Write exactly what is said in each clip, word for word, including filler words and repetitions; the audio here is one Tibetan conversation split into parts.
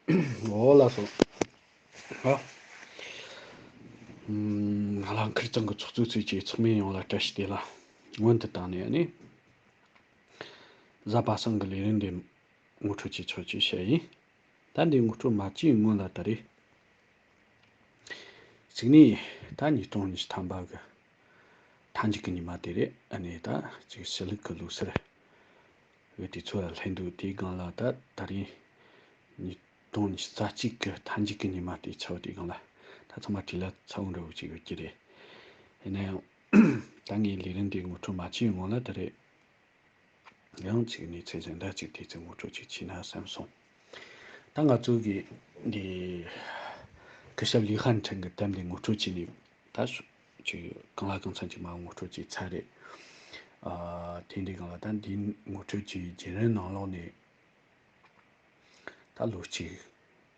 འོ་ལགས་སོ། ཨ། ཨམ། ང་ལ་ཁིར་ཚང་གི་ཚོགས་གཙོ་ཚོས་ཀྱི་ཚོགས་མི་ཡོངས་ལ་བཀྲ་ཤིས་བདེ་ལེགས། སྔོན་དུ་བཏང་ནས་ནི། གཟའ་པ་སངས་ཀྱི་ལས་རིམ་འདི་ངོ་སྤྲོད་བྱེད་ཆོག་ཅེས་བཤད་ཡིན། ད་འདི་ངོ་སྤྲོད་མ་བྱས་སྔོན་ལ་ད་རེས། གཅིག་ནས་ད་ཉིས་སྟོང་ཉི་ཤུ་ཐམ་པ་གི་མཐའ་མཇུག་གི་ཉི་མ་དེ་རེད། ཨ་ནི་ད་ཅིག་ཕྱི་ལུགས་ཀྱི་ལུགས་སྲོལ་གི་དུས་ཚོད་ལ་སླེབས་འདུག་དེའི་སྒང་ལ་ད་ད་རིང་ཉིས་སྟོང་ཉི་ཤུ་རྩ་གཅིག་གི་མཐའ་མཇུག་གི་ཉི་མ་དེ་ཆགས་པ་དེའི་སྒང་ལ་ད་ཚང་མ་བྲེལ་བ་ཚ་བོ་འདྲ་བོ་ཅིག་ཡོད་ཀྱི་རེད། ཡིན་ན་ཡང་ད་ངས་ལས་རིམ་དེ་ངོ་སྤྲོད་མ་བྱས་སྔོན་ལ་ད་རེས། ཡང་གཅིག་གནས་ཚུལ་གཞན་དག་ཅིག་དེ་ཚོ་ངོ་སྤྲོད་ཅིག་བྱས་ན་བསམ་སོང་། ད་ང་ཚོ་གི་འདི་སྐུ་ཞབས་ལི་ཧན་ཁྲིན་གི་དེབ་འདི་ངོ་སྤྲོད་བྱས་ནས་ད་སུ་ཅིག་གང་ལ་གང་འཚམ་ཅིག་མ་ངོ་སྤྲོད་བྱས་ཚར་རེད། ཨ། དེ་འདྲའི་སྒང་ལ་ད་འདི་ངོ་སྤྲོད་ཀྱི་བརྒྱུད་རིམ་ནང་ལོགས་ནས། ད་ལོ་གཅིག་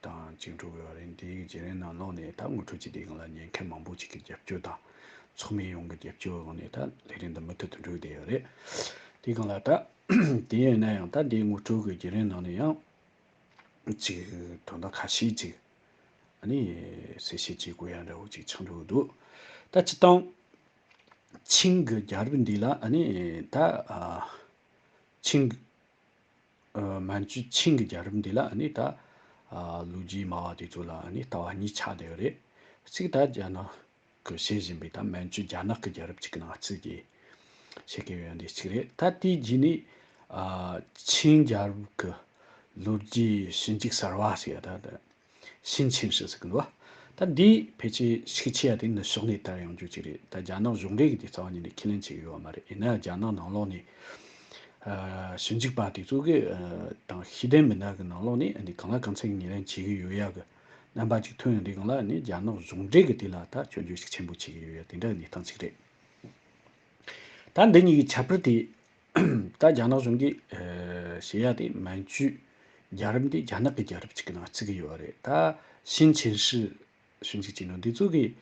དང་གཅིག་འགྲོ་གི་ཡོད་རེད། འདིའི་བརྒྱུད་རིམ་ནང་ལོགས་ནས་ད་ངོ་སྤྲོད་བྱེད་དུས་སྒང་ལ་ཉན་མཁན་མང་པོ་ཅིག་གི་རྒྱབ་སྐྱོར་དང་། ཚོགས་མི་ཡོངས་ཀྱི་རྒྱབ་སྐྱོར་འོག་ནས་ད་ལས་རིམ་འདི་མུ་མཐུད་དུ་འགྲོ་བསྡད་ཡོད་རེད། དེའི་སྒང་ལ་ད་དེ་ཡིན་ན་ཡང་ད་འདིའི་ངོ་སྤྲོད་ཀྱི་བརྒྱུད་རིམ་ནང་ནས་ཡང་ཅིག་དོན་དག་ཁ་ཤས་ཅིག་ཨ་ནི་གསལ་བཤད་བྱེད་དགོས་ཡ་འདྲ་བོ་ཅིག་ཆགས་འགྲོ་གི་འདུག་ད་སྤྱིར་བཏང་ཆིང་གི་རྒྱལ་རབས་འདི་ལ་ཨ་ནི་ད་ཨ་ཆིང་ཨ། མན་ཇུ་ཆིང་གི་རྒྱལ་རབས་འདི་ལ་ཨ་ནི་ད་ཨ་ལོ་རྒྱུས་སྨྲ་བ་དེ་ཚོ་ལ་ཨ་ནི་ལྟ་བ་གཉིས་ཆགས་བསྡད་ཡོད་རེད། གཅིག་ད་རྒྱ་ནག་གི་བཤད་བཞིན་པའི་ད་མན་ཇུ་རྒྱ་ནག་གི་རྒྱལ་རབས་ཅིག་གི་ནང་ཚུད་ཀྱི་བཤད་ཀྱི་ཡོད་འདི་གཅིག་རེད། ད་དེའི་རྗེས་ནས་ཨ་ཆིང་རྒྱལ་རབས་ཀྱི་ལོ་རྒྱུས་ཞིབ་འཇུག་གསར་བ་ཟེར་ཡ་ད་ད་ཞིན་ཆིན་ཧྲི་ཟེར་གི་འདུག་ད་འདི་ཕལ་ཆེར་ཤུགས་ཆེ་ཡ་དེ་ནི་ཕྱོགས་ནས་ལྟར་ཡོང་རྒྱུ་ཅིག་རེད། ད་རྒྱ་ནག་གཞུང་འབྲེལ་གྱི་དེ་རྩ་བ་ཉིད་ནས་ཁས་ལེན་བྱེད་ཀྱི་ཡོད་མ་རེད། ཡིན་ན་རྒྱ་ནག་ནང་ལོགས་ནས་ཨ་ཞིབ་འཇུག་པ་དེ་ཚོ་གི་ཨ་དང་ཤེས་ལྡན་མི་སྣ་གི་ནང་ལོགས་ནས་ཨ་ནི་གང་ལ་གང་འཚམ་ངོས་ལེན་བྱེད་ཀྱི་ཡོད་ཡ་གི་རྣམ་པ་ཅིག་ཐོན་ཡོང་དུས་སྒང་ལ་ཨ་ནི་རྒྱ་ནག་གཞུང་འབྲེལ་གྱི་དེ་ལ་ད་སྐྱོན་བརྗོད་ཤུགས་ཆེན་པོ་བྱེད་ཀྱི་ཡོད་ཡ་དེ་འདྲ་གི་གནས་སྟངས་ཅིག་རེད། ད་འདི་གཉིས་ཀྱི་ཁྱད་པར་དེ། ད་རྒྱ་ནག་གཞུང་གིས་ཨ་བཤད་ཡ་དེ་མན་ཇུ་རྒྱལ་རབས་འདི་རྒྱ་ནག་གི་རྒྱལ་རབས་ཅིག་གི་ནང་བརྩི་གི་ཡོད་རེད། ད་ཞིན་ཆིན་ཧྲི་ཞིབ་འཇུག་བྱེད་མཁན་འདི་ཚོ་གིས་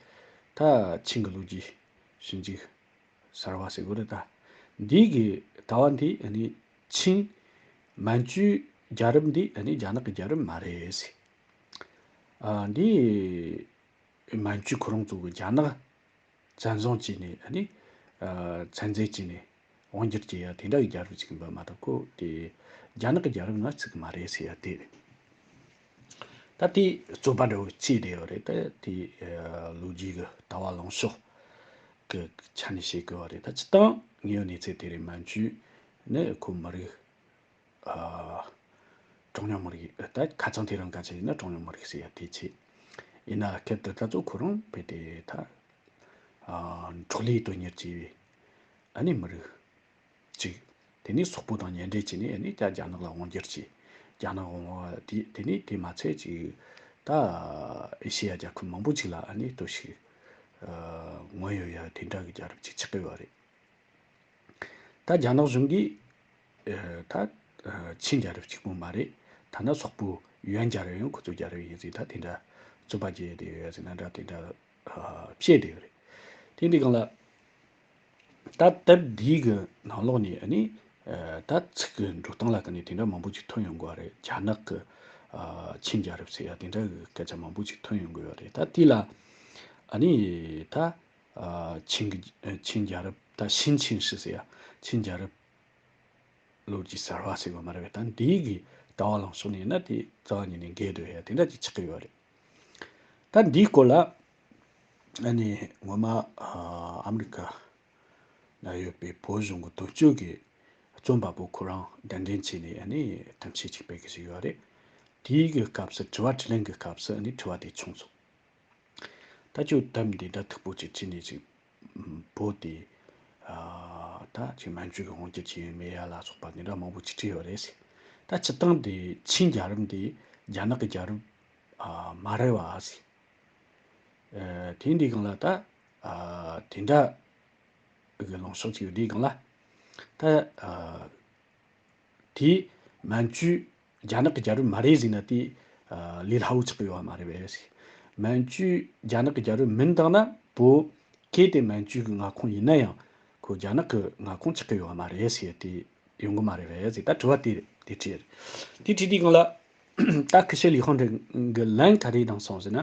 ད་ཆིང་གི་ལོ་རྒྱུས་ཞིབ་འཇུག་གསར་བ་ཟེར་དགོས་རེད། ད་འདི་གི་ལྟ་བ་འདི་ཨ་ནི་ཆིང་མན་ཇུ་རྒྱལ་རབས་འདི་ཨ་ནི་རྒྱ་ནག་གི་རྒྱལ་རབས་མ་རེད་ཟེར། ཨ་འདི་མན་ཇུ་ཁོ་རང་ཚོ་གི་རྒྱ་ནག་བཙན་བཟུང་བྱས་ནས་ཨ་ནི་ཨ་བཙན་འཛུལ་བྱས་ནས་དབང་སྒྱུར་བྱེད་ཡ་དེ་འདྲ་གི་རྒྱལ་རབས་ཅིག་ཡིན་པ་མ་གཏོགས་ཁོ་དེ་རྒྱ་ནག་གི་རྒྱལ་རབས་ནང་བརྩི་གི་མ་རེད་ཟེར་ཡ་དེ་རེད། ད་དེ་རྩོད་པ་འདྲ་བོ་བྱས་བསྡད་ཡོད་རེད། ད་དེ་ཨ་ལོ་རྒྱུས་ཀྱི་ལྟ་བ་ལངས་ཕྱོགས་ཀྱི་ཆ་ནས་བཤད་དགོས་པ་རེད། ད་སྤྱིར་བཏང་དངོས་ཡོད་གནས་ཚུལ་དེ་རེད། མན་ཇུ་ནི་ཁོ་མི་རིགས་ཨ་གྲངས་ཉུང་མི་རིགས་ད་ཁ་རྩང་དེ་རང་ག་ཚད་ཡིན་ན་གྲངས་ཉུང་མི་རིགས་ཟེར་ཡ་དེ་ཆེ། ཡིན་ན་སྐད་དུ་ད་ཚོ་ཁོ་རང་བས་དེ་ད་ཨ་འཕྲོག་ལས་དོན་གཉེར་བྱས་པའི་ཨ་ནི་མི་རིགས་གཅིག་དེ་ནས་སོག་པོ་དང་གཉེན་འབྲེལ་བྱས་ནས་ཨ་ནི་ད་རྒྱ་ནག་ལ་དབང་སྒྱུར་བྱས། རྒྱ་ནག་དབང་བ་དེ་དེ་ནས་དེ་མ་ཚད་ཅིག་ད་ཨེ་ཤེ་ཡ་རྒྱལ་ཁབ་མང་པོ་ཅིག་ལ་ཨ་ནི་གཏོར་བཤིག་ཨ་མངོན་ཡོད་ཡ་དེ་འདྲ་གི་རྒྱལ་རབས་ཅིག་ཆགས་ཀྱི་ཡོད་རེད། ད་རྒྱ་ནག་གཞུང་གིས་ཨ་ད་ཨ་ཆིང་རྒྱལ་རབས་གཅིག་པོ་མ་རེད། ཐ་ན་སོག་པོ་ཡོན་རྒྱལ་རབས་ཡང་ཁོ་ཚོ་རྒྱལ་རབས་ཡིན་ཟེར་ད་དེ་འདྲ་རྩོད་པ་བྱས་བསྡད་ཡོད་ཟེར་ན་འདྲ་དེ་འདྲ་ཨ་བཤད་བསྡད་ཡོད་རེད། དེ་འདྲའི་སྒང་ལ་ད་དེབ་འདིའི་གི་ནང་ལོགས་ནས་ཨ་ནི་ཨ་ད་ཚིག་གི་འགྲོ་སྟངས་ལ་ཀ་ནས་དེ་འདྲ་མང་པོ་ཅིག་ཐོན་ཡོང་གི་ཡོད་རེད། རྒྱ་ནག་གི་ཨ་ཆིང་རྒྱལ་རབས་ཟེར་ཡ་དེ་འདྲ་གི་སྐད་ཆ་མང་པོ་ཅིག་ཐོན་ཡོང་གི་ཡོད་རེད། ད་དེ་ལ་ཨ་ནི་ད་ཨ་ཆིང་གི་ཨ་ཆིང་རྒྱལ་རབས་ད་ཞིན་ཆིན་ཧྲི་ཟེར་ཡ་ཆིང་རྒྱལ་རབས་ལོ་རྒྱུས་གསར་བ་ཟེར་བ་མ་རེད་པས། ད་འདིའི་གི་ལྟ་བ་ལངས་ཕྱོགས་ནས་ཡིན་ན་དེ་རྩ་བ་ཉིད་ནས་འགལ་འདུག་ཡ་དེ་འདྲ་ཅིག་ཆགས་ཀྱི་ཡོད་རེད། ད་འདིའི་སྐོར་ལ་ཨ་ནི་ངོ་མ་ཨ་ཨ་མི་རི་ཀ་ན་ཡོད་པའི་བོད་གཞུང་གི་དོན་གཅོད་ཀྱི་རྩོམ་པ་པོ་ཁོ་རང་གདན་འདྲེན་བྱས་ནས་ཨ་ནི་གཏམ་བཤད་ཅིག་སྤེལ་གི་ཞིག་ཡོད་རེད། དེའི་གི་སྐབས་སུ་དྲི་བ་དྲིས་ལན་གི་སྐབས་སུ་ཨ་ནི་དྲི་བ་དེ་བྱུང་སོང་། ད་ཁྱོད་དེབ་འདི་འདྲ་མཐུག་པོ་ཅིག་བྲིས་ནས་ཅིག་བོད་དེ་ཨ་ད་ཅིག་མན་ཇུ་གི་དབང་སྒྱུར་བྱས་ཡོད་མེད་ཡ་ལ་སོགས་པ་འདི་འདྲ་མང་པོ་ཅིག་བྲིས་ཡོད་རེད་ཟེར། ད་སྤྱིར་བཏང་དེ་ཆིང་རྒྱལ་རབས་འདི་རྒྱ་ནག་གི་རྒྱལ་རབས་ཨ་མ་རེད་བ་ཟེར། ཨ་དེ་འདི་སྒང་ལ་ད་ཨ་དེ་འདྲ་གི་ལངས་ཕྱོགས་ཅིག་ཡོད་དེའི་སྒང་ལ་ད་ཨ་དེ་མན་ཇུ་རྒྱ་ནག་གི་རྒྱལ་རབས་མ་རེད་ཟེར་ན་དེ་ཨ་ལས་སླ་བོ་ཆགས་ཀྱི་ཡོད་མ་རེད་པས། མན་ཇུ་རྒྱ་ནག་གི་རྒྱལ་རབས་མིན་བཏང་ན་བོད་གལ་ཏེ་མན་ཇུ་གི་མངའ་ཁོངས་ཡིན་ན་ཡང་ཁོ་རྒྱ་ནག་གི་མངའ་ཁོངས་ཆགས་ཀྱི་ཡོད་མ་རེད་ཟེར་དེ་ཡོང་གི་མ་རེད་པས་ཟེར། ད་དྲི་བ་དེ་དེ་དྲིས་དེ་དྲིས་དུས་སྒང་ལ་ ད་ཁི་ཤེ་ལི་ཧོང་ཀྲེང་གི་ལན་ག་རེ་བཏང་སོང་ཟེར་ན།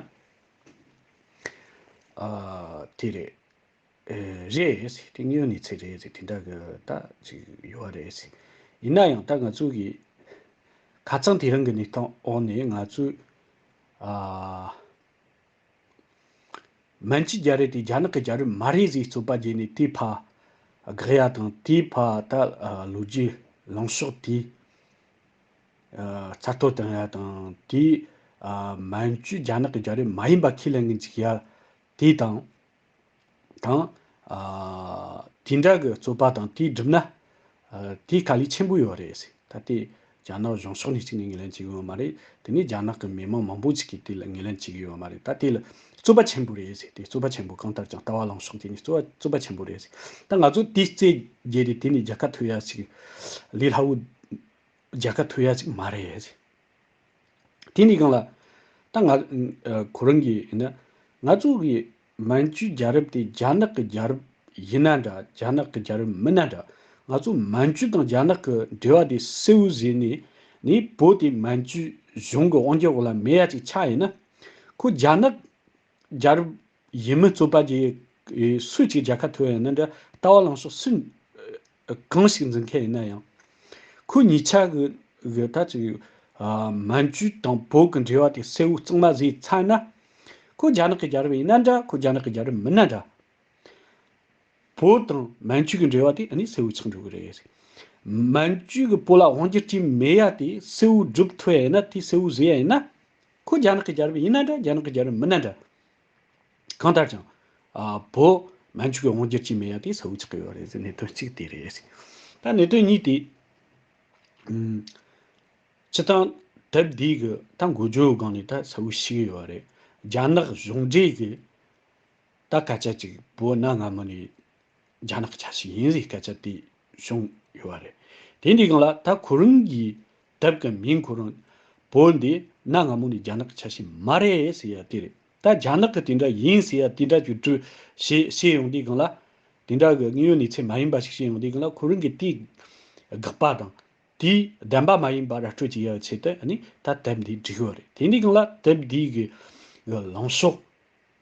ཨ། དེ་རེད། ཨེ། རེད་ཟེར། དེ་དངོས་ཡོད་གནས་ཚུལ་རེད་ཟེར། དེ་འདྲ་གི་ད་ཅིག་ཡོད་རེད་ཟེར། ཡིན་ན་ཡང་ད་ང་ཚོ་གི་ཁ་རྩང་དེ་རིང་གི་གནས་སྟངས་འོག་ནས་ང་ཚོས། ཨ། མན་ཇུ་རྒྱལ་རབས་དེ་རྒྱ་ནག་གི་རྒྱལ་རབས་མ་རེད་ཟེར་རྩོད་པ་བརྒྱབ་ནས་དེའི་ཕར་དགག་ཡ་དང་། དེའི་ཕར་ད་ལོ་རྒྱུས་ལངས་ཕྱོགས་དེ་རྩ་གཏོར་བཏང་ཡ་དང་། དེའི་མན་ཇུ་རྒྱ་ནག་གི་རྒྱལ་རབས་མ་ཡིན་པ་ཁས་ལེན་གྱི་འཇུག་ཡ་དེ་དང་། དང་། ཨ། དེ་འདྲ་གི་རྩོད་པ་དང་དེའི་གྲུབ་ན། ཨ། དེའི་དཀའ་ལས་ཆེན་པོ་ཡོད་རེད་ཟེར། ད་དེ་རྒྱ་ནག་གཞུང་ཕྱོགས་ནས་གཅིག་ནས་ངོས་ལེན་བྱེད་ཀྱི་ཡོད་མ་རེད། དེ་ནས་རྒྱ་ནག་གི་མི་མང་མང་པོ་ཅིག་གིས་དེ་ལ་ངོས་ལེན་བྱེད་ཀྱི་ཡོད་མ་རེད། ད་དེ་ལ་རྩོད་པ་ཆེན་པོ་རེད་ཟེར། དེ་རྩོད་པ་ཆེན་པོ། གང་ལྟར་ཀྱང་ལྟ་བ་ལངས་ཕྱོགས་དེ་ནས་རྩོད་པ་རྩོད་པ་ཆེན་པོ་རེད་ཟེར། ད་ང་ཚོ་དེའི་རྩོད་རྒྱག་དུས་དེ་ནས་རྒྱལ་ཁ་ཐོབ་ཡ་ཅིག་ལས་སླ་བོ། རྒྱལ་ཁ་ཐོབ་ཡ་ཅིག་མ་རེད། དེ་ནས་གང་ལ། ད་ང་། ཨ། ཁོ་རང་གིས་ཡིན་ན། ང་ཚོ་གི་མན་ཇུ་རྒྱལ་རབས་དེ་རྒྱ་ནག་གི་རྒྱལ་རབས་ཡིན་ན་འདྲ། རྒྱ་ནག་གི་རྒྱལ་རབས་མིན་ན་འདྲ། ང་ཚོ་མན་ཇུ་དང་རྒྱ་ནག་གི་འབྲེལ་བ་དེ་གསལ་བོ་བཟོས་ནས། ནས་བོད་དེ་མན་ཇུ་གཞུང་གི་དབང་སྒྱུར་འོག་ལ་མེད་ཡ་ཅིག་ཆགས་ཡིན་ན། ཁོ་རྒྱ་ནག་རྒྱལ་རབས་ཡིན་མིན་རྩོད་པ་བརྒྱབ། སུ་གཅིག་རྒྱལ་ཁ་ཐོབ་ཡ་ཡིན་ན་འདྲ། ལྟ་བ་ལངས་ཕྱོགས་སུ་གང་ཞིག་འཛིན་མཁན་ཡིན་ན་ཡང་། ཁོ་གཉིས་ཆ་གི་གི་ད་ཅིག་ཨ། མན་ཇུ་དང་བོད་ཀྱི་འབྲེལ་བ་དེ་གསལ་བོ་གཙང་མ་བཟོས་ཚར་ན། ཁོ་རྒྱ་ནག་གི་རྒྱལ་རབས་ཡིན་ན་འདྲ། ཁོ་རྒྱ་ནག་གི་རྒྱལ་རབས་མིན་ན་འདྲ། བོད་དང་མན་ཇུ་གི་འབྲེལ་བ་དེ་ཨ་ནི་གསལ་བོ་ཆགས་འགྲོ་གི་རེད། མན་ཇུ་གིས་བོད་ལ་དབང་སྒྱུར་བྱས་མེད་ཡ་དེ་གསལ་བོ་སྒྲུབ་ཐུབ་ཡ་ཡིན་ན། དེ་གསལ་བོ་བཟོས་ཡ་ཡིན་ན། ཁོ་རྒྱ་ནག་གི་རྒྱལ་རབས་ཡིན་ན་འདྲ། རྒྱ་ནག་གི་རྒྱལ་རབས་མིན་ན་འདྲ། གང་ལྟར་ཀྱང་། ཨ། བོད་མན་ཇུ་གིས་དབང་སྒྱུར་བྱས་མེད་ཡ་དེ་གསལ་བོ་ཆགས་ཀྱི་ཡོད་རེད་ཟེར། གནད་དོན་གཅིག་དེ་རེད། ད་གནད་དོན་གཉིས་དེ། ཨུམ། སྤྱིར་བཏང་དེབ་འདི་གི་ད་འགོ་བརྗོད་སྒང་ནས་ད་གསལ་བོ་ཞིག་ཡོད་རེད། རྒྱ་ནག་གཞུང་འབྲེལ་གི་ད་སྐད་ཆ་ཅིག་བོད་གནའ་སྔ་མོ་ནས་རྒྱ་ནག་གི་ཆ་ཤས་ཡིན་ཟེར་སྐད་ཆ་དེ་བྱུང་ཡོད་པ་རེད། དེ་འདི་སྒང་ལ་ད་ཁོ་རང་གི་དེབ་ཀྱི་མིང་ཁོ་རང་བོད་འདི་གནའ་སྔ་མོ་ནས་རྒྱ་ནག་གི་ཆ་ཤས་མ་རེད་ཟེར་ཡ་དེ་རེད། ད་རྒྱ་ནག་གི་དེ་འདྲ་ཡིན་ཟེར་ཡ་དེ་འདྲ་བརྗོད་སྤྲོད་བྱེད་བྱེད་ཡོང་དུས་སྒང་ལ། དེ་འདྲ་གི་དངོས་ཡོད་གནས་ཚུལ་མ་ཡིན་པ་ཞིག་བཤད་ཡོང་དུས་སྒང་ལ། ཁོ་རང་གི་དེའི་དགག་པ་དང་། དེའི་བདེན་པ་མ་ཡིན་པ་ར་སྤྲོད་བྱེད་ཡ་ཆེད་དུ་ཨ་ནི་ད་དེབ་འདི་བསྒྲིགས་ཡོད་རེད། དེ་འདི་སྒང་ལ་དེབ་འདི་གི་གི་ལངས་ཕྱོགས་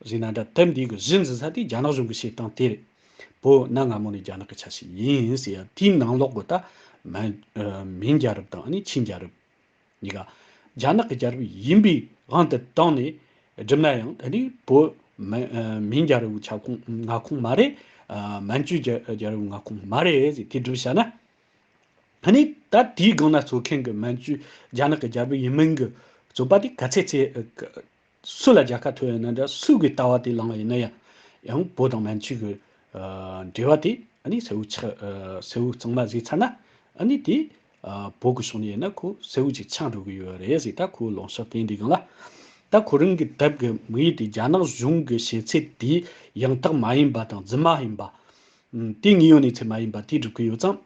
ཟེར་ན་འདྲ། དེབ་འདི་གི་གཞི་འཛིན་ས་དེ་རྒྱ་ནག་གཞུང་གི་བྱེད་སྟངས་དེ་རེད། བོད་གནའ་སྔ་མོ་ནས་རྒྱ་ནག་གི་ཆ་ཤས་ཡིན་ཟེར་ཡ་དེའི་ནང་ལོགས་གི་ད་མན། ཨ། མིན་རྒྱལ་རབས་དང་ཨ་ནི་ཆིན་རྒྱལ་རབས་གཉིས་ཀ་རྒྱ་ནག་གི་རྒྱལ་རབས་ཡིན་པའི་དབང་དུ་བཏང་ནས་བསྒྲུབས་ན་ཡང་། ཨ་ནི་བོད་མན། ཨ། མིན་རྒྱལ་རབས་ཀྱི་ཁྱབ་ཁོངས་མངའ་ཁོངས་མ་རེད། ཨ། མན་ཇུ་རྒྱལ་རྒྱལ་རབས་མངའ་ཁོངས་མ་རེད་ཟེར་དེ་སྒྲུབ་བྱས་ན། ཨ་ནི་ད་དེའི་སྒང་ན་འཚོ་མཁན་གྱི་མན་ཇུ་རྒྱ་ནག་གི་རྒྱལ་པོ་ཡིན་མིན་གྱི་རྩོད་པ་དེ་ག་ཚད་ཚད། སུ་ལ་རྒྱལ་ཁ་ཐོབ་ཡོད་ན་འདྲ། སུ་གི་ལྟ་བ་དེ་བླངས་ཡིན་ན་ཡང་། ཡང་བོད་དང་མན་ཇུ་གི་ཨ་འབྲེལ་བ་དེ་ཨ་ནི་གསལ་བོ་ཆགས། ཨ། གསལ་བོ་གཙང་མ་བཟོས་ཚར་ན། ཨ་ནི་དེ་ཨ་བོད་ཀྱི་ཕྱོགས་ནས་ཡིན་ན་ཁོ་གསལ་བོ་ཅིག་ཆགས་འགྲོ་གི་ཡོད་རེད་ཟེར། ད་ཁོའི་ལངས་ཕྱོགས་དེ་འདི་སྒང་ལ། ད་ཁོ་རང་གི་དེབ་ཀྱི་དམིགས་ཡུལ་དེ་རྒྱ་ནག་གཞུང་གི་བྱེད་ཚད་དེ་ཡང་དག་མ་ཡིན་པ་དང་རྫུན་མ་ཡིན་པ། ཨུམ། དེ་དངོས་ཡོད་གནས་ཚུལ་མ་ཡིན་པ་དེ་སྒྲུབ་ཀྱི་ཡོད་ཙང་།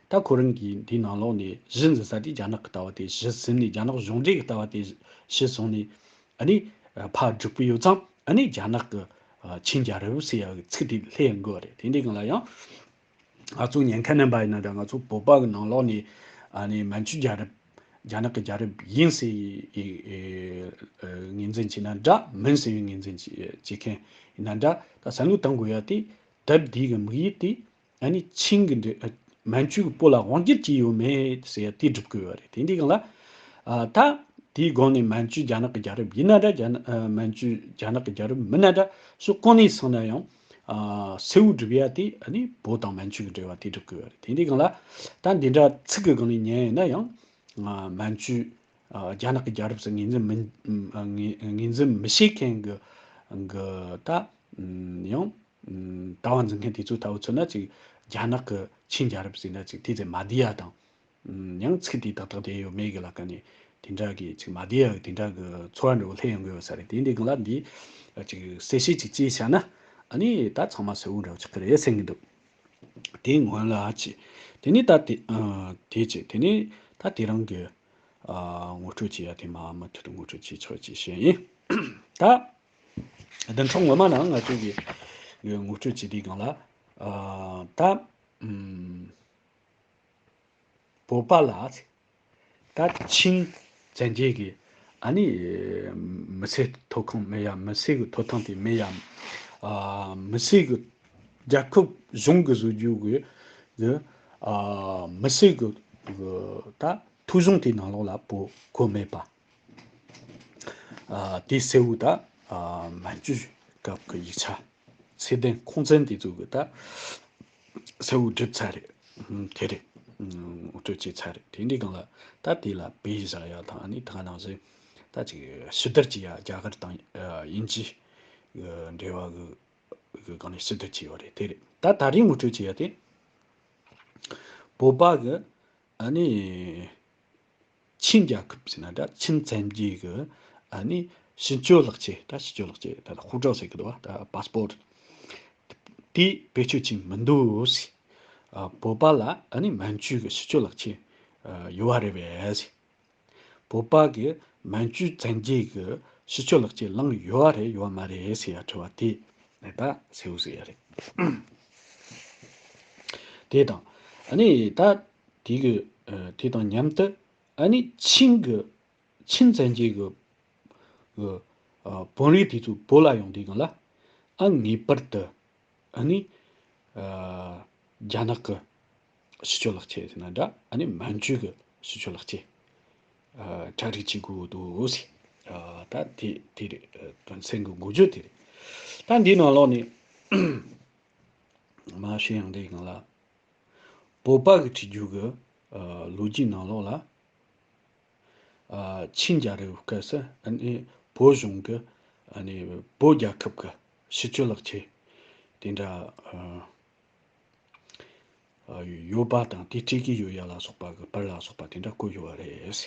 ད་ཁོ་རང་གིས་འདིའི་ནང་ལོགས་ནས་གཞི་འཛིན་ས་དེ་རྒྱ་ནག་གི་ལྟ་བ་དེ་གཞི་འཛིན་ནས། རྒྱ་ནག་གཞུང་འབྲེལ་གྱི་ལྟ་བ་དེ་གཞི་བཟུང་ནས། ཨ་ནི་ཕར་སྒྲུབ་ཀྱི་ཡོད་ཙང་། ཨ་ནི་རྒྱ་ནག་གི་ཨ་ཆིན་རྒྱལ་རབས་ཟེར་ཡ་གི་ཚིག་དེ་སླེབས་ཡོང་གི་རེད། དེ་འདི་སྒང་ལ་ཡང་ང་ཚོ་ཉན་མཁན་རྣམ་པ་ཡིན་ན་འདྲ། ང་ཚོ་བོད་པ་གི་ནང་ལོགས་ནས་ཨ་ནི་མན་ཇུ་རྒྱལ་རབས་རྒྱ་ནག་གི་རྒྱལ་རབས་ཡིན་ཟེར་ཡི་ངོས་འཛིན་བྱས་ན་འདྲ། མིན་ཟེར་ཡི་ངོས་འཛིན་བྱེད་མཁན་ཡིན་ན་འདྲ། ད་བསམ་བློ་གཏང་དགོས་ཡ་དེ། དེབ་འདི་གི་དམིགས་ཡུལ་དེ་ཨ་ནི་ཆིན་གྱི་འབྲེལ། ཨ། མན་ཇུ་གིས་བོད་ལ་དབང་སྒྱུར་བྱས་ཡོད་མེད་ཟེར་ཡ་དེ་སྒྲུབ་དགོས་པ་རེད། དེ་འདི་སྒང་ལ། ཨ། ད་དེའི་སྒང་ནས་མན་ཇུ་རྒྱ་ནག་གི་རྒྱལ་རབས་ཡིན་ན་འདྲ། རྒྱ་ནག་ཨ། མན་ཇུ་རྒྱ་ནག་གི་རྒྱལ་རབས་མིན་ན་འདྲ། སུ་གང་ནས་སོང་ན་ཡང་། ཨ། གསལ་བོ་སྒྲུབ་ཡ་དེ་ཨ་ནི་བོད་དང་མན་ཇུ་གི་འབྲེལ་བ་དེ་སྒྲུབ་དགོས་པ་རེད། དེ་འདི་སྒང་ལ་ད་འདི་འདྲ་ཚིག་གི་སྒང་ནས་ཉན་ཡིན་ན་ཡང་། ཨ། མན་ཇུ། ཨ། རྒྱ་ནག་གི་རྒྱལ་རབས་སུ་ངོས་འཛིན་མི། ཨ། ངོས་ངོས་འཛིན་མི་བྱེད་མཁན་གྱི་གི་ད། ཨ། ཡང་། ཨ། ལྟ་བ་འཛིན་མཁན་དེ་ཚོ་ལྟ་བུ་མཚོན་ན་ཅིག་རྒྱ་ནག་གི་ཆིན་རྒྱལ་རབས་ཟེར་ན་ཅིག་དེ་ཚོ་མ་བསྡད་ཡ་དང་། ཨ། ཡང་ཚིག་དེ་ཏག་ཏག་བསྡད་ཡོད་མེད་གི་ལ་ཀ་ནས་དེ་འདྲ་གི་ཅིག་མ་བསྡད་ཡ་གི་དེ་འདྲ་གི་ཚོར་བ་འདྲ་བོ་སླེབས་ཡོང་གི་ཡོད་ས་རེད། དེ་འདི་སྒང་ལ་འདི་ཅིག་གསལ་བཤད་ཅིག་བྱས་བཞག་ན། ཨ་ནི་ད་ཚང་མ་གསལ་བོ་འདྲ་བོ་ཆགས་ཀྱི་རེད་བསམ་གྱི་འདུག་དེ་སྔོན་ལ་ཅིག་དེ་ནས་ད་དེ། ཨ། དེ་ཅིག་དེ་ནས་ད་དེ་རིང་གི། ཨ། ངོ་སྤྲོད་བྱེད་ཡ་དེ་མ་མུ་མཐུད་དུ་ངོ་སྤྲོད་བྱེད་ཆོག་ཅེས་བཤད་ཡིན། ད་བདུན་ཕྲག་སྔོན་མ་ནང་ང་ཚོ་གི་ངོ་སྤྲོད་བྱེད་དུས་སྒང་ལ། ཨ། ད། ཨུམ། བོད་པ་ལ་ད་ཆིན་བཙན་རྒྱལ་གྱི་ ཨ་ནི་མི་སེར་ཐོབ་ཁང་མེད་ཡ། མི་སེར་གི་ཐོབ་ཐང་དེ་མེད་ཡ། ཨ་མི་སེར་གི་རྒྱལ་ཁབ་གཞུང་གི་བཟོ་རྒྱུ་གི་གི་ཨ་མི་སེར་གི་གི་ད་ཐོ་གཞུང་དེའི་ནང་ལོགས་ལ་བོད་བཀོད་མེད་པ། ཨ་དེ་གསལ་བོ་ད་ཨ་མན་ཇུ་སྐབས་ཀྱི་ཡིག་ཆ་ཚད་ལྡན་ཁུངས་བཙན་དེ་ཚོ་གི་ད་གསལ་བོ་བསྒྲུབས་ཚར་རེད། ཨུམ་དེ་རེད། ཨུམ་ངོ་སྤྲོད་བྱས་ཚར་རེད། དེ་འདྲའི་སྒང་ལ་ད་དེ་ལ་བེད་བཞག་ཡ་དང་། ཨ་ནི་ད་ག་ནང་བཞིན་ད་ཅིག་ཕྱི་བསྡུར་བྱེད་ཡ་རྒྱ་གར་དང་ཨ་དབྱིན་ཇི་གི་འབྲེལ་བ་གི་གི་སྒང་ནས་ཕྱི་བསྡུར་བྱས་ཡོད་རེད། དེ་རེད། ད་ད་རེས་ངོ་སྤྲོད་བྱེད་ཡ་དེ། བོད་པ་གི་ཨ་ནི་ཆིན་རྒྱལ་ཁབ་ཟེར་ན་འདྲ། ཆིན་བཙན་རྒྱལ་གི་ཨ་ནི་ཕྱི་སྐྱོད་ལག་ཁྱེར། ད་ཕྱི་སྐྱོད་ལག་ཁྱེར་ད་ལྟ་ཧུ་ཀྲའོ་ཟེར་གི་འདུག་བ། ད་པཱ་སི་པོར་ཊི་དེ་བེད་སྤྱོད་བྱེད་མི་འདུག་ཟེར། ཨ་བོད་པ་ལ་ཨ་ནི་མན་ཇུ་གི་ཕྱི་སྐྱོད་ལག་ཁྱེར་ཨ་ཡོད་བ་རེད་པས་ཟེར། བོད་པ་གི་མན་ཇུ་བཙན་རྒྱལ་གི་ཕྱི་སྐྱོད་ལག་ཁྱེར་བླངས་ཡོད་བ་རེད་ཡོད་མ་རེད་ཟེར་ཡ་དྲི་བ་དེ་ད་གསལ་བོ་ཟེར་ཡ་རེད། དེ་དང་ཨ་ནི་ད་དེ་གི་ཨ་དེ་དང་མཉམ་དུ་ཨ་ནི་ཆིན་གི་ཆིན་བཙན་རྒྱལ་གི་གི་ཨ་དཔོན་རིགས་དེ་ཚོ་བོད་ལ་ཡོང་དུས་སྒང་ལ་ཨ་ངེས་པར་དུ་ཨ་ནི་ཨ་རྒྱ་ནག་གི་ཕྱི་སྐྱོད་ལག་ཁྱེར་ཟེར་ན་འདྲ། ཨ་ནི་མན་ཇུ་གི་ཕྱི་སྐྱོད་ལག་ཁྱེར་ཨ་གྲ་སྒྲིག་བྱེད་དགོས་འདུག་ཟེར། ཨ་ད་དེ་དེ་རེད། ཨ་དོན་ཚན་གི་འགོ་བརྗོད་དེ་རེད། ད་འདིའི་ནང་ལོགས་ནས་མ་ཤེས་ཡང་འདིའི་སྒང་ལ་བོད་པ་གི་བྲིས་རྒྱུ་གི་ཨ་ལོ་རྒྱུས་ནང་ལོགས་ལ། ཨ་ཆིན་རྒྱལ་རབས་སྐབས་སུ་ཨ་ནི་བོད་གཞུང་གི་ཨ་ནི་བོད་རྒྱལ་ཁབ་ཀྱི་ཕྱི་སྐྱོད་ལག་ཁྱེར་དེ་འདྲ་ཨ་ཨ་ཡོད་པ་དང་། དེ་སྤྲད་ཀྱི་ཡོད་ཡ་ལ་སོགས་པ་གི་པར་ལ་སོགས་པ་དེ་འདྲ་བཀོད་ཡོད་པ་རེད།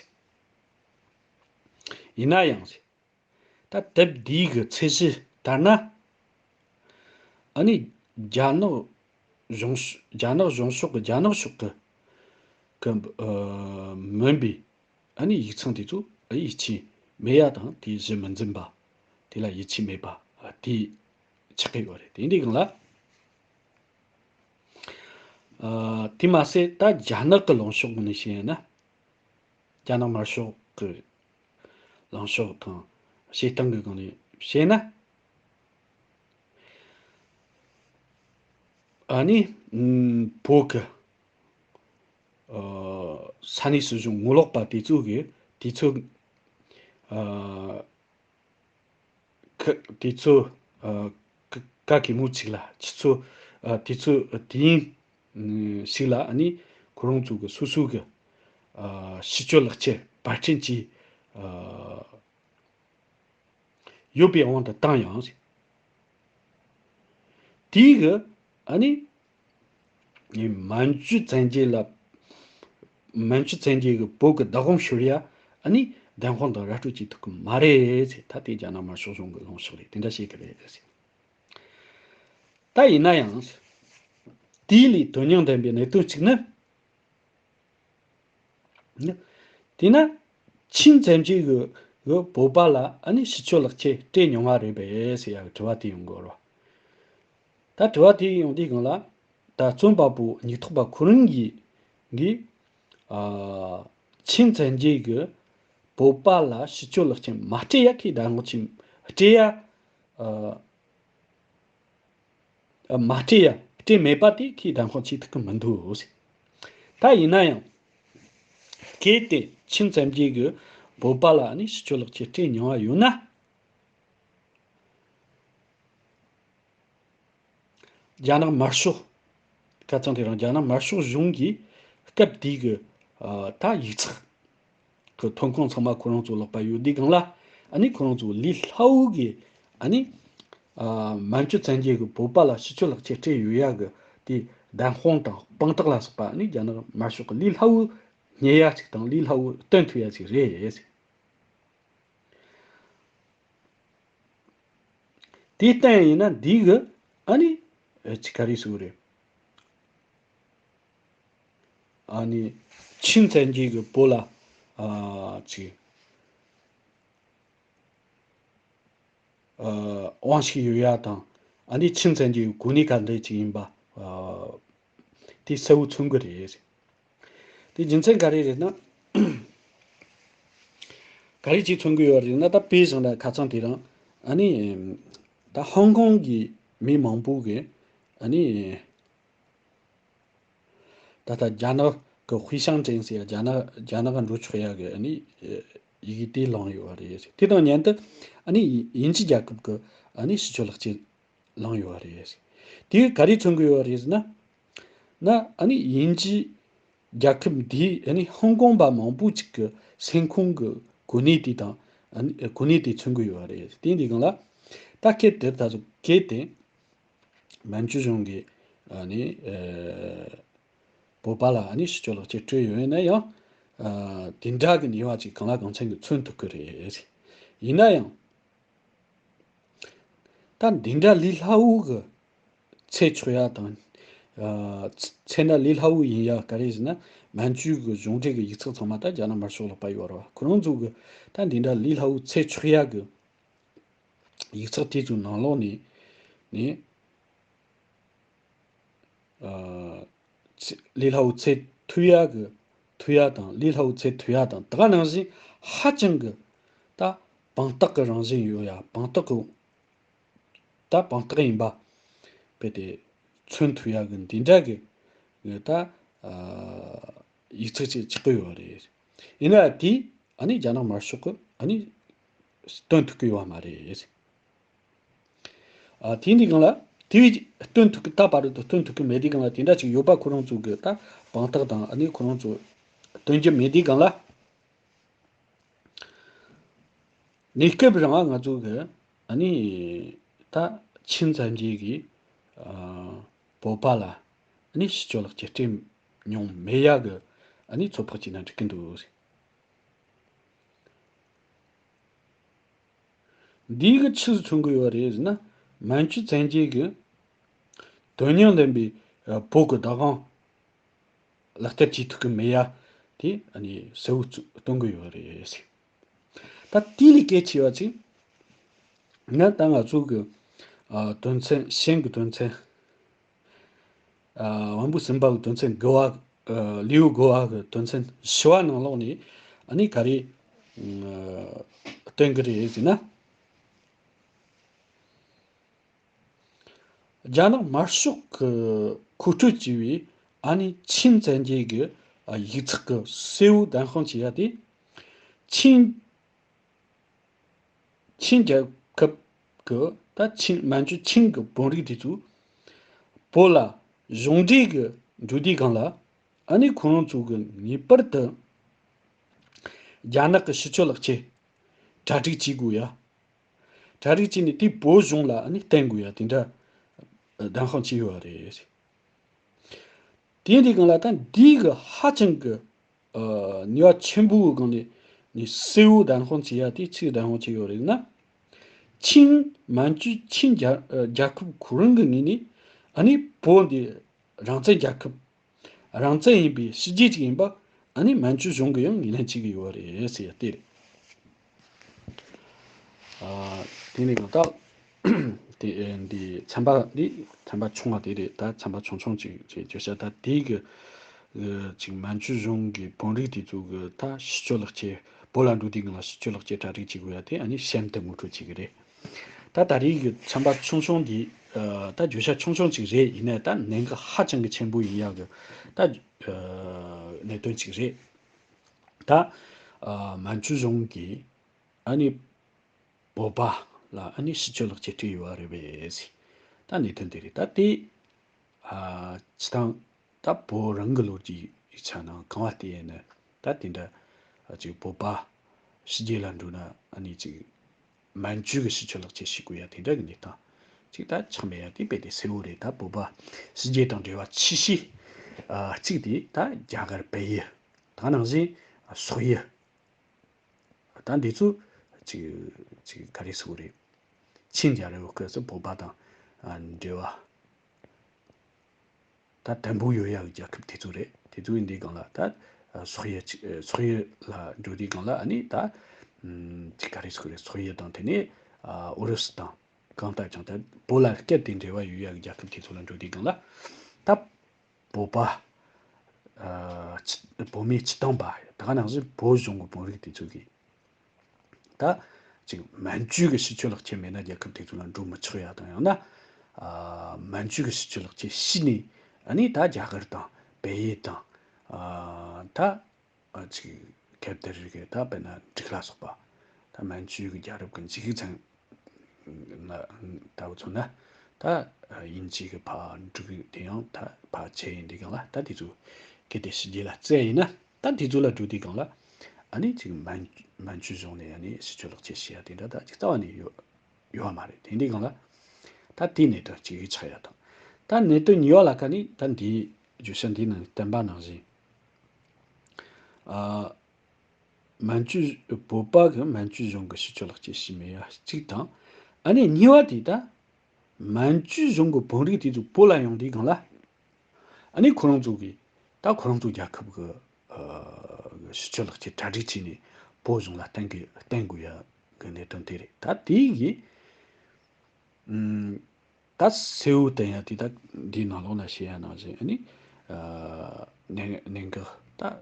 ཡིན་ན་ཡང་ཟེར། ད་དེབ་འདིའི་གི་ཚད་གཞི་ལྟར་ན། ཨ་ནི་རྒྱ་ནག་གཞུང་ཕྱོགས་རྒྱ་ནག་གཞུང་ཕྱོགས་ཀྱི་རྒྱ་ནག་ཕྱོགས་ཀྱི་གི་ཨ་མིན་པའི་ཨ་ནི་ཡིག་ཚང་དེ་ཚོ་ཡིད་ཆེས་མེད་ཡ་དང་། དེ་གཞི་མི་འཛིན་པ། དེ་ལ་ཡིད་ཆེས་མེད་པ་དེ་ཆགས་ཀྱི་ཡོད་རེད། དེ་འདྲའི་སྒང་ལ་ཨ་དེ་མ་ཟད་ད་རྒྱ་ནག་གི་ལངས་ཕྱོགས་ནས་བཤད་ན། རྒྱ་ནག་དམར་ཤོག་གི་ལངས་ཕྱོགས་དང་བྱེད་སྟངས་ཀྱི་སྒང་ནས་བཤད་ན། ཨ་ནི་ཨམ་བོད་ཀྱི་ཨ་ས་གནས་སྲིད་གཞུང་ངོ་ལོག་པ་དེ་ཚོ་གིས་དེ་ཚོ་ཨ་ཁ་དེ་ཚོ་ཨ་ཀ་ཀ་གེ་མོ་ཅིག་ལ་ཁྱེད་ཚོ་ཨ་དེ་ཚོ་དེ་ཡིན་ཞིག་ལ། ཨ་ནི་ཁོ་རང་ཚོ་གི་སོ་སོ་གི་ཨ་ཕྱི་སྐྱོད་ལག་ཁྱེར་པར་སྐྲུན་གྱིས་ཨ་ཡོད་པའི་དབང་དུ་བཏང་ཡང་། དེའི་གི་ཨ་ནི་མན་ཇུ་བཙན་རྒྱལ་ལ་མན་ཇུ་བཙན་རྒྱལ་གི་བོད་གི་བདག་དབང་ཤོར་ཡ་ཨ་ནི་བདེན་དཔང་དང་ར་སྤྲོད་བྱེད་ཐུབ་གི་མ་རེད་ཟེར། ད་དེ་རྒྱ་ནག་དམར་ཤོག་གཞུང་གི་ལངས་ཕྱོགས་རེད། དེ་འདྲ་བཤད་གི་རེད་ཟེར། ད་ཡིན་ན་ཡང་དེའི་ལས་དོན་སྙིང་ལྡན་པའི་གནད་དོན་གཅིག་ནི། དེས་ན་ཆིན་བཙན་རྒྱལ་གྱི་གི་བོད་པ་ལ་ཨ་ནི་ཕྱི་སྐྱོད་ལག་ཁྱེར་སྤྲད་མྱོང་བ་རེད་པས་ཟེར་ཡ་གི་དྲི་བ་དེ་ཡོང་གི་ཡོད་རེད་བ། ད་དྲི་བ་དེ་ཡོང་དུས་སྒང་ལ། ད་རྩོམ་པ་པོ་ཉིས་ཐོག་པ་ཁོ་རང་གིས་གིས་ཨ་ཆིན་བཙན་རྒྱལ་གྱི་བོད་པ་ལ་ཕྱི་སྐྱོད་ལག་ཁྱེར་མ་སྤྲད་ཡ་ཁས་བདེན་དཔང་བྱས། སྤྲད་ཡ་ཨ། མ་སྤྲད་ཡ། སྤྲད་མེད་པ་དེ་ཁས་བདེན་དཔང་བྱེད་ཐུབ་ཀྱི་མི་འདུག་ཟེར། ད་ཡིན་ན་ཡང་། གལ་ཏེ་ཆིན་བཙན་རྒྱལ་གྱིས་བོད་པ་ལ་ནི་ཕྱི་སྐྱོད་ལག་ཁྱེར་སྤྲད་མྱོང་བ་ཡོད་ན། རྒྱ་ནག་དམར་ཤོག་ཁ་རྩང་དེ་རིང་རྒྱ་ནག་དམར་ཤོག་གཞུང་གིས་སྐབས་དེའི་གི་ཨ་ད་ཡིག་ཚགས་ཀྱི་ཐོན་ཁུངས་ཚང་མ་ཁོ་རང་ཚོ་ལོག་པ་ཡོད་དུས་སྒང་ལ། ཨ་ནི་ཁོ་རང་ཚོ་ལས་སླ་བོ་གི་ཨ་ནི་ཨ་མན་ཇུ་བཙན་རྒྱལ་གྱིས་བོད་པ་ལ་ཕྱི་སྐྱོད་ལག་ཁྱེར་སྤྲད་ཡོད་ཡ་གི་དེ་བདེན་དཔང་དང་དཔང་རྟགས་ལ་སོགས་པ་ཨ་ནི་རྒྱ་ནག་དམར་ཤོག་གི་ལས་སླ་བོ་རྙེད་ཡ་ཅིག་དང་ལས་སླ་བོ་སྟོན་ཐུབ་ཡ་ཅིག་རེད། དེ་ལྟ་ཡིན་ན་འདི་གི་ཨ་ནི་ཨ་ཅི་ག་རེ་ཟེར་དགོས་རེད། ཨ་ནི་ཆིན་བཙན་རྒྱལ་གྱིས་བོད་ལ་ཨ་ཅི་ཨ་དབང་ཤེད་ཡོད་ཡ་དང་། ཨ་ནི་ཆིན་བཙན་རྒྱལ་གྱི་གོ་གནས་ག་འདྲ་ཅིག་ཡིན་པ་ཨ་དེ་གསལ་བོ་མཚོན་གི་རེད། དེ་རྒྱུ་མཚན་ག་རེ་རེད་ན། ག་རེ་ཅིག་མཚོན་གི་ཡོད་རེད་ན། ད་དཔེ་བཞག་ན་ཁ་སང་དེ་རིང་ཨ་ནི་ད་ཧོང་ཀོང་གི་མི་མང་པོ་གི་ཨ་ནི་ད་ལྟ་རྒྱ་ནག་གི་ཧུའེ་ཤང་ཅན་ཟེར་ཡ་རྒྱ་ནག་རྒྱ་ནག་ག་འགྲོ་ཆོག་ཡ་གི་ཨ་ནི་ཡི་གེ་དེ་བླངས་ཡོད་རེད། དེ་དང་མཉམ་དུ་ཨ་ནི་དབྱིན་ཇི་རྒྱལ་ཁབ་གི་ཨ་ནི་ཕྱི་སྐྱོད་ལག་ཁྱེར་བླངས་ཡོད་རེད། དེ་ག་རེ་མཚོན་གི་ཡོད་རེད་ཟེར་ན། ན་ཨ་ནི་དབྱིན་ཇི་རྒྱལ་ཁབ་འདིས་ཨ་ནི་ཧོང་ཀོང་པ་མང་པོ་ཅིག་གི་སེམས་ཁོང་གི་གོ་གནས་དེ་དང་ཨ་ནི་གོ་གནས་དེ་མཚོན་གི་ཡོད་རེད། དེ་འདི་གང་ལ་ད་སྐད་དེ་ད་གཟོད་གལ་ཏེ་མན་ཇུ་གཞུང་གིས་ཨ་ནི་ཨ་བོད་པ་ལ་ཨ་ནི་ཕྱི་སྐྱོད་ལག་ཁྱེར་སྤྲད་ཡོད་ན་ཡང་ཨ་དེ་འདྲ་གི་ནུས་པ་ཅིག་གང་ལ་གང་འཚམ་གི་མཚོན་ཐུབ་གི་རེད། ཡིན་ན་ཡང་། ད་འདི་འདྲ་ལས་སླ་བོ་གི་འཚོལ་ཆོག་ཡ་དང་། ཨ་འཚོལ་ན་ལས་སླ་བོ་ཡིན་ཡ་ག་རེ་ཟེར་ན། མན་ཇུ་གི་གཞུང་འབྲེལ་གི་ཡིག་ཚགས་ཚང་མ་ད་རྒྱ་ནག་དམར་ཤོག་ལ་ཕར་ཡོད་རེད་བ། ཁོ་རང་ཚོ་གི་ད་འདི་འདྲ་ལས་སླ་བོ་འཚོལ་ཆོག་ཡ་གི་ཡིག་ཚགས་དེ་ཚོའི་ནང་ལོགས་ནས་ནས། ཨ་ཚེ་ལས་སླ་བོ་འཚོལ་ཐུབ་ཡ་གི་ཐུབ་ཡ་དང་། ལས་སླ་བོ་འཚོལ་ཐུབ་ཡ་དང་། དེ་ག་ནང་བཞིན་ཧ་ཅང་གི་ད་དཔང་རྟགས་གི་རང་བཞིན་ཡོད་ཡ། དཔང་རྟགས་གི་ད་དཔང་རྟགས་ཡིན་པ་དཔེ་དེ་མཚོན་ཐུབ་ཡ་གི་འདི་འདྲ་གི་ད་ཨ་ཡིག་ཚགས་ཅིག་ཆགས་ཀྱི་ཡོད་རེད། ཡིན་ན་དེ་ཨ་ནི་རྒྱ་ནག་དམར་ཤོག་གི་ཨ་ནི་སྟོན་ཐུབ་ཀྱི་ཡོད་མ་རེད། ཨ་དེ་འདི་གང་ལ་དེ་བས་སྟོན་ཐུབ་ཀྱི་ད་བར་དུ་སྟོན་ཐུབ་ཀྱི་མེད། དེ་གང་ལ་དེ་འདྲ་ཅིག་ཡོད་པ་ཁོ་རང་ཚོ་གི་ད་དཔང་རྟགས་དང་ཨ་ནི་ཁོ་རང་ཚོ་སྟོན་རྒྱུ་མེད། དེ་གང་ལ་གནས་སྐབས་རང་ང་ཚོ་གི་ཨ་ནི་ད་ཆིན་བཙན་རྒྱལ་གི་ཨ་བོད་པ་ལ་ཨ་ནི་ཕྱི་སྐྱོད་ལག་ཁྱེར་སྤྲད་མྱོང་མེད་ཡ་གི་ཨ་ནི་ཚོད་དཔག་བྱས་ན་འགྲིག་གི་འདུག། འདི་གི་ཆི་ཟིག་མཚོན་གི་ཡོད་རེད་ཟེར་ན། མན་ཇུ་བཙན་རྒྱལ་གི་དོན་སྙིང་ལྡན་པའི་ཨ་བོད་གི་བདག་དབང་ལག་བསྟར་བྱེད་ཐུབ་གི་མེད་ཡ་དེ་ཨ་ནི་གསལ་བོ་སྟོན་གི་ཡོད་རེད་ཟེར། ད་དེ་ལས་གལ་ཆེ་བ་ཅིག་ན་ད་ང་ཚོ་གི་ཨ་དོན་ཚན་ཤན་གི་དོན་ཚན། ཨ་དབང་པོ་གསུམ་པ་གི་དོན་ཚན་དགུ་བ། ཨ་ལེའུ་དགུ་བ་གི་དོན་ཚན་བཞི་བ་ནང་ལོགས་ནས་ཨ་ནི་ག་རེ་ཨ་སྟོན་གི་རེད་ཟེར་ན། རྒྱ་ནག་དམར་ཤོག་གི་མཁོ་སྤྲོད་བྱས་པའི་ཨ་ནི་ཆིན་བཙན་རྒྱལ་གི་ཨ་ཡིག་ཚགས་གི་གསལ་བོ་བདེན་དཔང་བྱེད་ཡ་དེ། ཆིན་ཆིན་རྒྱལ་ཁབ་ཀྱི་ད་ཆིན་མན་ཇུ་ཆིན་གྱི་དཔོན་རིགས་དེ་ཚོས་བོད་ལ་གཞུང་འབྲེལ་གྱི་འགྲོ་དུས་སྒང་ལ་ཨ་ནི་ཁོ་རང་ཚོ་གི་ངེས་པར་དུ་རྒྱ་ནག་གི་ཕྱི་སྐྱོད་ལག་ཁྱེར་གྲ་སྒྲིག་བྱེད་དགོས་ཡ། གྲ་སྒྲིག་བྱས་ནས་དེ་བོད་གཞུང་ལ་ཨ་ནི་བསྟན་དགོས་ཡ་དེ་འདྲ་བདེན་དཔང་བྱས་ཡོད་རེད། དེ་འདི་སྒང་ལ་ད་འདི་གི་ཧ་ཅང་གི་ཨ་ནུས་པ་ཆེན་པོའི་སྒང་ནས་ནི་གསལ་བོ་བདེན་དཔང་བྱེད་ཡ་དེ་ཆི་བདེན་དཔང་བྱེད་ཡོད་རེད་ན། ཆིན་མན་ཇུ་ཆིན་རྒྱལ་ཨ་རྒྱལ་ཁབ་ཁོ་རང་གི་ངོས་ནས་ཨ་ནི་བོད་འདི་རང་བཙན་རྒྱལ་ཁབ་རང་བཙན་ཡིན་པའི་ཕྱི་རྒྱལ་ཅིག་ཡིན་པ་ཨ་ནི་མན་ཇུ་གཞུང་གིས་ཡང་ངོས་ལེན་བྱེད་ཀྱི་ཡོད་རེད་ཟེར་ཡ་དེ་རེད། ཨ་དེ་ནས་ང་ད་དེ་ཨེ་འདི་ཚན་པ་འདི་ཚན་པ་ཆུང་བ་དེ་རེད། ད་ཚན་པ་ཆུང་ཆུང་ཅིག་ཅིག་བརྗོད་བྱ་ད་དེ་གི་ཨ་ཅིག་མན་ཇུ་གཞུང་གི་དཔོན་རིགས་དེ་ཚོ་གི་ད་ཕྱི་སྐྱོད་ལག་ཁྱེར་བོད་ལ་འགྲོ་དུས་སྒང་ལ་ཕྱི་སྐྱོད་ལག་ཁྱེར་གྲ་སྒྲིག་བྱེད་དགོས་ཡ་དེ་ཨ་ནི་གཤམ་དུ་ངོ་སྤྲོད་བྱེད་ཀྱི་རེད། ད་ད་རེས་ཀྱི་ཚན་པ་ཆུང་ཆུང་འདི་ཨ་ད་བརྗོད་བྱ་ཆུང་ཆུང་ཅིག་རེད། ཡིན་ནའི་ད་གནད་འགག་ཧ་ཅང་གི་ཆེན་པོ་ཡིན་ཡ་གི་ད་ཨ་གནད་དོན་ཅིག་རེད། ད་ཨ་མན་ཇུ་གཞུང་གིས་ཨ་ནི་བོད་པ་ལ་ཨ་ནི་ཕྱི་སྐྱོད་ལག་ཁྱེར་སྤྲད་ཡོད་རེད་པས། ད་གནད་དོན་དེ་རེད། ད་དེ་ཨ་སྤྱི་བཏང་ད་བོད་རང་གི་ལོ་རྒྱུས་ཡིག་ཆ་ནང་གང་བ་བལྟས་ཡིན་ན་ད་དེ་འདྲ་ཨ་ཅིག་བོད་པ་ཕྱི་རྒྱལ་ལ་འགྲོ་ན་ཨ་ནི་ཅིག་མན་ཇུ་གི་ཕྱི་སྐྱོད་ལག་ཁྱེར་ཞུ་དགོས་ཡ་དེ་འདྲ་གི་གནས་སྟངས་ཅིག་ད་ཆགས་མེད་ཡ་དེ་དཔེ་དེ་གསལ་བོ་རེད། ད་བོད་པ་ཕྱི་རྒྱལ་དང་འབྲེལ་བ་ཆེ་ཤོས་ཨ་གཅིག་དེ་ད་རྒྱ་གར་བལ་ཡུལ། ད་ནང་བཞིན་སོག་ཡུལ། ད་འདི་ཚོ་ཅིག་ཅིག་ག་རེ་ཟེར་དགོས་རེད། ཆིན་རྒྱལ་རབས་སྐབས་སུ་བོད་པ་དང་ཨ་འབྲེལ་བ་ད་དམ་པོ་ཡོད་ཡག་གི་རྒྱལ་ཁབ་དེ་ཚོ་རེད། དེ་ཚོ་ཡིན་དུས་སྒང་ལ་ད་སོག་ཡུལ་ཅིག་སོག་ཡུལ་ལ་འགྲོ་དུས་སྒང་ལ་ཨ་ནི་ད་ཅིག་ག་རེ་ཟེར་དགོས་རེད། སོག་ཡུལ་དང་དེ་ནས་ཨོ་རོ་སི་དང་གང་ལྟར་ཀྱང་ད་བོད་ལ་སྐད་དེ་འབྲེལ་བ་ཡོད་ཡག་གི་རྒྱལ་ཁབ་དེ་ཚོ་ལ་འགྲོ་དུས་སྒང་ལ་ད་བོད་པ། ཨ་ཕྱི་བོད་མིའི་སྤྱི་བཏང་པ་ད་ག་ནང་བཞིན་བོད་གཞུང་གི་དཔོན་རིགས་དེ་ཚོ་གིས་ ད་ཅིག་མན་ཇུ་གི་སྤྱི་སྤྱོད་ལག་ཁྱེར་མེད་ན་རྒྱལ་ཁབ་དེ་ཚོ་ལ་འགྲོ་མི་ཆོག་ཡ་དང་། ཡང་ན་ཨ་མན་ཇུ་གི་སྤྱི་སྤྱོད་ལག་ཁྱེར་ཤི་ནས་ཨ་ནི་ད་རྒྱ་གར་དང་བལ་ཡུལ་དང་ཨ་ད་ཨ་ཅིག་ཁེབ་དེ་རིགས་ད་དཔེར་ན་འགྲིག་ལ་སོགས་པ། ད་མན་ཇུ་གི་རྒྱལ་རབས་ཀྱི་འཇིག་ཚང་ན་ད་བུ་ཚོ་ན་ད་དབྱིན་ཇི་གི་ཕ་འབྲུག་དེ་ཡང་ད་ཕ་ཆེ་ཡིན་དུས་སྒང་ལ། ད་དེ་ཚོ་གལ་ཏེ་ཕྱི་རྒྱལ་ལ་བཙལ་ཡིན་ན་ད་དེ་ཚོ་ལ་འགྲོ་དུས་སྒང་ལ་ཨ་ནི་ཅིག་མན་མན་ཇུ་གཞུང་ནས་ཨ་ནི་སྤྱི་སྤྱོད་ལག་ཁྱེར་ཤེས་ཡ་དེ་འདྲ་ད་ཅིག་རྩ་བ་ནས་ཡོད་ཡོད་མ་རེད། དེ་འདྲའི་སྒང་ལ་ད་དེའི་གནད་དོན་གཅིག་གིས་ཆགས་ཡ་དང་། ད་གནད་དོན་གཉིས་པ་ལ་ཁ་ནི་ད་འདིའི་བརྗོད་བྱ་འདིའི་ནང་བསྟན་པ་ནང་བཞིན། ཨ། མན་ཇུ། བོད་པ་གི་མན་ཇུ་གཞུང་གི་སྤྱི་སྤྱོད་ལག་ཁྱེར་ཤེས་མེད་ཡ་གཅིག་དང་། ཨ་ནི་གཉིས་པ་དེ་ད་མན་ཇུ་གཞུང་གི་བོད་རིགས་དེ་ཚོ་བོད་ལ་ཡོང་དུས་སྒང་ལ། ཨ་ནི་ཁོ་རང་ཚོ་གི་ད་ཁོ་རང་ཚོ་རྒྱལ་ཁབ་གི་ཨ་སྤྱི་སྤྱོད་ལག་ཁྱེར་གྲ་སྒྲིག་བྱས་ནས་བོད་གཞུང་ལ་བསྟན་གི་བསྟན་དགོས་ཡ་གི་གནད་དོན་དེ་རེད། ད་དེ་གི་ཨུམ། ད་གསལ་བོ་བསྟན་ཡ་དེ་ད་འདིའི་ནང་ལོགས་ན་བཤད་ཡ་ནང་བཞིན་ཨ་ནི། ཨ་གནད་གནད་འགག་ད་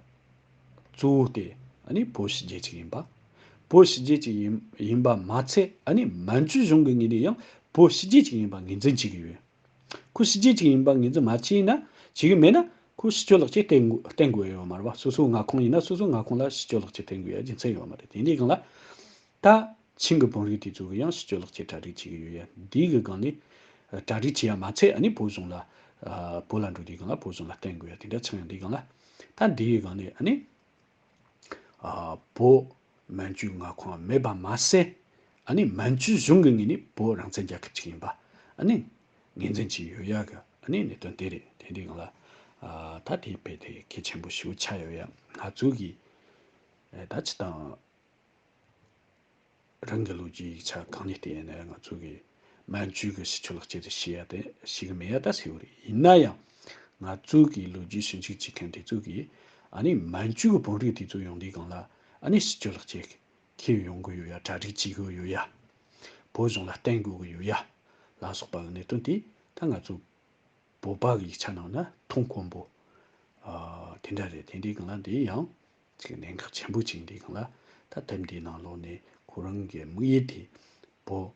གཙོ་བོ་དེ་ཨ་ནི་བོད་ཕྱི་རྒྱལ་ཅིག་ཡིན་པ། བོད་ཕྱི་རྒྱལ་ཅིག་ཡིན་ཡིན་པ་མ་ཚད་ཨ་ནི་མན་ཇུ་གཞུང་གི་ངོས་ནས་ཡང་བོད་ཕྱི་རྒྱལ་ཅིག་ཡིན་པ་ངོས་འཛིན་བྱེད་ཀྱི་ཡོད། ཁོ་ཕྱི་རྒྱལ་ཅིག་ཡིན་པ་ངོས་འཛིན་མ་བྱས་ན་བྱེད་ཀྱི་མེད་ན་ཁོ་སྤྱི་སྤྱོད་ལག་ཁྱེར་བསྟན་དགོས་བསྟན་དགོས་ཡོད་མ་རེད་པ། སོ་སོའི་མངའ་ཁོངས་ཡིན་ན་སོ་སོའི་མངའ་ཁོངས་ལ་སྤྱི་སྤྱོད་ལག་ཁྱེར་བསྟན་དགོས་ཡ་རྒྱུ་མཚན་ཡོད་མ་རེད། དེ་འདྲའི་སྒང་ལ་ད། ཆིང་གི་བོད་རིགས་དེ་ཚོ་གི་ཡང་སྤྱི་སྤྱོད་ལག་ཁྱེར་གྲ་སྒྲིག་བྱེད་ཀྱི་ཡོད་ཡ། འདི་གི་སྒང་ནས་གྲ་སྒྲིག་བྱེད་ཡ་མ་ཚད་ཨ་ནི་བོད་གཞུང་ལ་ཨ་བོད་ལ་འགྲོ་དུས་སྒང་ལ་བོད་གཞུང་ལ་བསྟན་དགོས་ཡ་དེ་འདྲ་ཚང་ཡང་འདི་སྒང་ལ་ད་འདི་གི་སྒང་ནས་ཨ་ནི་ཨ་བོད་མན་ཇུའི་མངའ་ཁོངས་མེད་པ་མ་ཟད་ཨ་ནི་མན་ཇུ་གཞུང་གི་ངོས་ནས་བོད་རང་བཙན་རྒྱལ་ཁབ་ཅིག་ཡིན་པ་ཨ་ནི་ངོས་འཛིན་བྱས་ཡོད་ཡ་གི་ཨ་ནི་གནད་དོན་དེ་རེད། དེ་འདི་སྒང་ལ་ཨ་ད་དེ་དཔེ་དེ་གལ་ཆེན་པོ་ཞེ་པོ་ཆགས་ཡོད་ཡ། ང་ཚོ་གི་ཨ་ད་སྤྱིར་བཏང་། རང་གི་ལོ་རྒྱུས་ཡིག་ཆ་གང་ནས་བལྟས་ན་ང་ཚོ་གི་མན་ཇུ་གི་སྤྱི་སྤྱོད་ལག་ཁྱེར་དེ་ཤེས་ཡ་དེ་ཤེས་གི་མེད་ཡ་ད་གསལ་བོ་རེད། ཡིན་ན་ཡང་ང་ཚོ་གི་ལོ་རྒྱུས་ཞིབ་འཇུག་བྱེད་མཁན་དེ་ཚོ་གིས་ཨ་ནི་མན་ཇུ་གི་བོད་རིགས་དེ་ཚོ་ཡོང་དུས་སྒང་ལ་ཨ་ནི་སྤྱི་སྤྱོད་ལག་ཁྱེར་ཁྱེར་ཡོང་གི་ཡོད་ཡ། གྲ་སྒྲིག་བྱེད་གི་ཡོད་ཡ། བོད་གཞུང་ལ་བསྟན་དགོས་གི་ཡོད་ཡ་ལ་སོགས་པ་གི་གནད་དོན་དེ་ད་ང་ཚོ་བོད་པ་གི་ཡིག་ཆ་ནང་ན་མཐོང་དཀོན་པོ་ཨ་དེ་འདྲ་རེད། དེ་འདྲའི་སྒང་ལ་འདི་ཡང་ཅིག་གནད་འགག་ཆེན་པོ་ཅིག་འདི་སྒང་ལ་ད་དེབ་འདིའི་ནང་ལོགས་ནས་ཁོ་རང་གི་དམིགས་ཡུལ་དེ་བོད་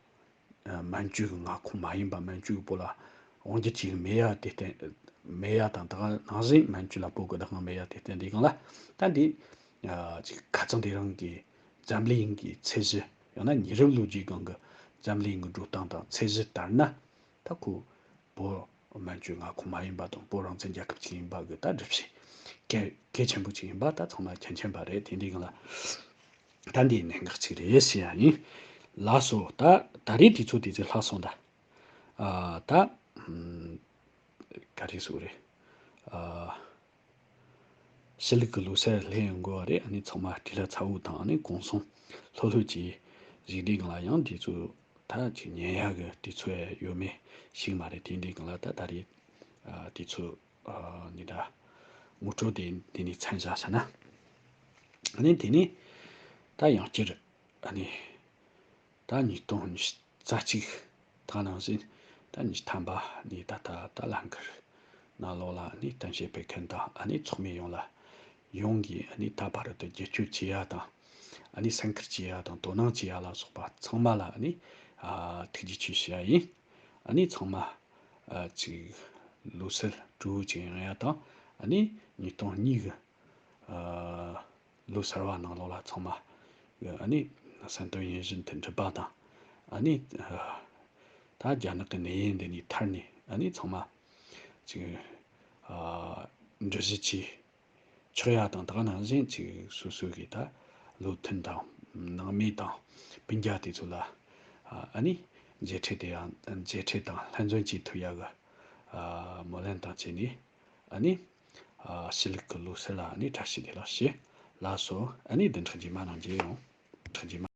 ཨ་མན་ཇུ་གི་མངའ་ཁོངས་མ་ཡིན་པ་མན་ཇུ་གི་བོད་ལ་དབང་སྒྱུར་བྱེད་གི་མེད་ཡ་དེ་བསྟན་མེད་ཡ་དང་། ད་ག་ནང་བཞིན་མན་ཇུ་ལ་བོད་གི་བདག་དབང་མེད་ཡ་དེ་བསྟན་འདི་སྒང་ལ་ད་འདི་ཨ་ཅིག་ཁ་སང་དེ་རིང་གི་འཛམ་གླིང་གི་ཚད་གཞི་ཡང་ན་ཉེ་རབས་ལོ་རྒྱུས་སྒང་གི་འཛམ་གླིང་གི་འགྲོ་སྟངས་དང་ཚད་གཞི་ལྟར་ན་ད་ཁོ་བོད་མན་ཇུའི་མངའ་ཁོངས་མ་ཡིན་པ་དང་བོད་རང་བཙན་རྒྱལ་ཁབ་ཅིག་ཡིན་པ་གི་ད་སྒྲུབ་བྱེད་གལ་གལ་ཆེན་པོ་ཅིག་ཡིན་པ་ད་ཚང་མ་མཁྱེན་མཁྱེན་པ་རེད། དེ་འདི་སྒང་ལ་ད་འདི་གནད་འགག་ཅིག་རེད་ཟེར་ཡ་ཡིན། ལགས་སོ། ད་ད་རེས་དུས་ཚོད་དེ་ཚོད་ལྷག་སོང་ད། ཨ་ད་ཨམ་ག་རེ་ཟེར་དགོས་རེད། ཨ་ཕྱི་ལུགས་ཀྱི་ལོ་གསར་སླེབས་ཡོང་གི་རེད། ཨ་ནི་ཚང་མ་བྲེལ་བ་ཚ་བོ་དང་ཨ་ནི་གུང་སེང་ལྷོད་ལྷོད་ཀྱིས་གཞིགས་དུས་སྒང་ལ་ཡང་དུས་ཚོད་ད་ཅིག་ཉན་ཡག་གི་དུས་ཚོད་ཡོད་མེད་ཤེས་མ་རེད། དེ་འདྲའི་སྒང་ལ་ད་ད་རེས་ཨ་དུས་ཚོད་ཨ་ནི་ད་ངོ་སྤྲོད་དེ་འདི་ནས་མཚམས་བཞག་བྱས་ན། ཨ་ནི་དེ་ནས་ད་ཡང་བསྐྱར་ཨ་ནི་ད་ཉིས་སྟོང་ཉི་ཤུ་རྩ་གཅིག་ད་ནང་བཞིན་ད་ཉི་ཤུ་ཐམ་པ་ནས་ད་ལྟ་ད་ལྷན་ཁུར་ནང་ལོགས་ལ་ཨ་ནི་གཏམ་བཤད་སྤེལ་མཁན་དང་ཨ་ནི་ཚོགས་མི་ཡོངས་ལ་ཡོངས་ཀྱིས་ཨ་ནི་ད་བར་དུ་རྒྱབ་སྐྱོར་བྱེད་ཡ་དང་ཨ་ནི་སེམས་ཁུར་བྱེད་ཡ་དང་དོ་སྣང་བྱེད་ཡ་ལ་སོགས་པ་ཚང་མ་ལ་ཨ་ནི་ཨ་ཐུགས་རྗེ་ཆེ་ཞུ་ཡ་ཡིན། ཨ་ནི་ཚང་མ་ཨ་ཅིག་ལོ་གསར་སྤྲོ་བོ་ཅིག་ཡོང་ཡ་དང་ཨ་ནི་ཉིས་སྟོང་གཉིས་གི་ཨ་ལོ་གསར་བ་ནང་ལོགས་ལ་ཚང་མ་གི་ཨ་ནི་བསམ་དོན་ཡིད་བཞིན་དུ་འགྲུབ་པ་དང་ཨ་ནི་ཨ་ད་རྒྱ་ནག་གི་ནད་ཡམས་འདི་ནས་ཐར་ནས་ཨ་ནི་ཚང་མ་ཅིག་ཨ་འགྲུལ་བཞུད་ཅིག་ཆོག་ཡ་དང་། ད་ག་ནང་བཞིན་ཅིག་སོ་སོ་གི་ད་བློ་མཐུན་དང་ནང་མི་དང་སྤུན་ཀྱག་དེ་ཚོ་ལ་ཨ་ནི་མཇལ་འཕྲད་དེ་ཡང་མཇལ་འཕྲད་དང་ལྷན་འཛོམས་ཅིག་ཐུབ་ཡ་གི་ཨ་སྨོན་ལམ་དང་བཅས་ནས་ཨ་ནི་ཨ་ཕྱི་ལུགས་ཀྱི་ལོ་གསར་ལ་ཨ་ནི་བཀྲ་ཤིས་བདེ་ལེགས་ཞུ། ལགས་སོ། ཨ་ནི་བདུན་ཕྲག་རྗེས་མ་ནང་མཇལ་ཡོང་། བདུན་ཕྲག་རྗེས་མ།